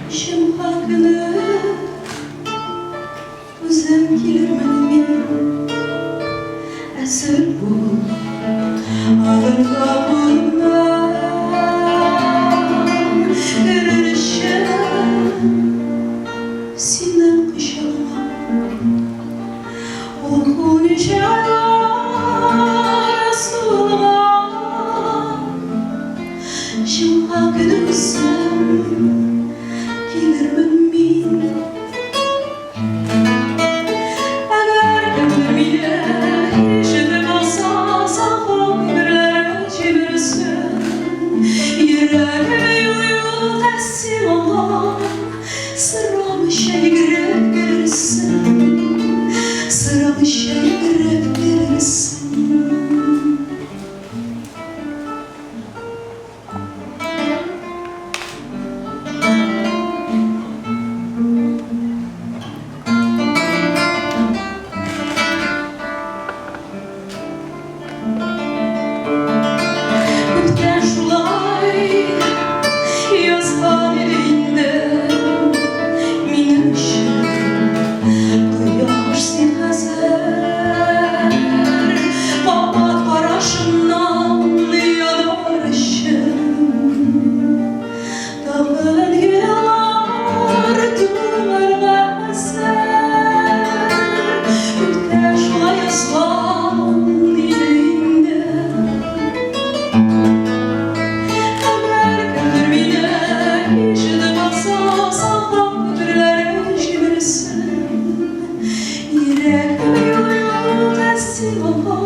Җомга көне үзем килермен мин. Әзер бул, алырга кулыңнан керер өчен синең кочагыңа. Ул мунчалар сулган Җомга көне үзем килермен мин. Әгәр кемдер мине ишетеп алса, Салкын гомерләрен җимерсен. Йөрәгем юк ә син аңа Сорамыйча йөгереп керерсең, Сорамыйча йөгереп керерсең. Күптән шулай язган иде инде минем өчен кояш син хәзер. Кабат карашыңнан янар өчен тагын еллар туарга әзер. Күптән шулай язган иде инде. Әгәр кемдер мине ишетеп алса, салкын күперләрен җимерсен. Йөрәгем юк, ә син аңа.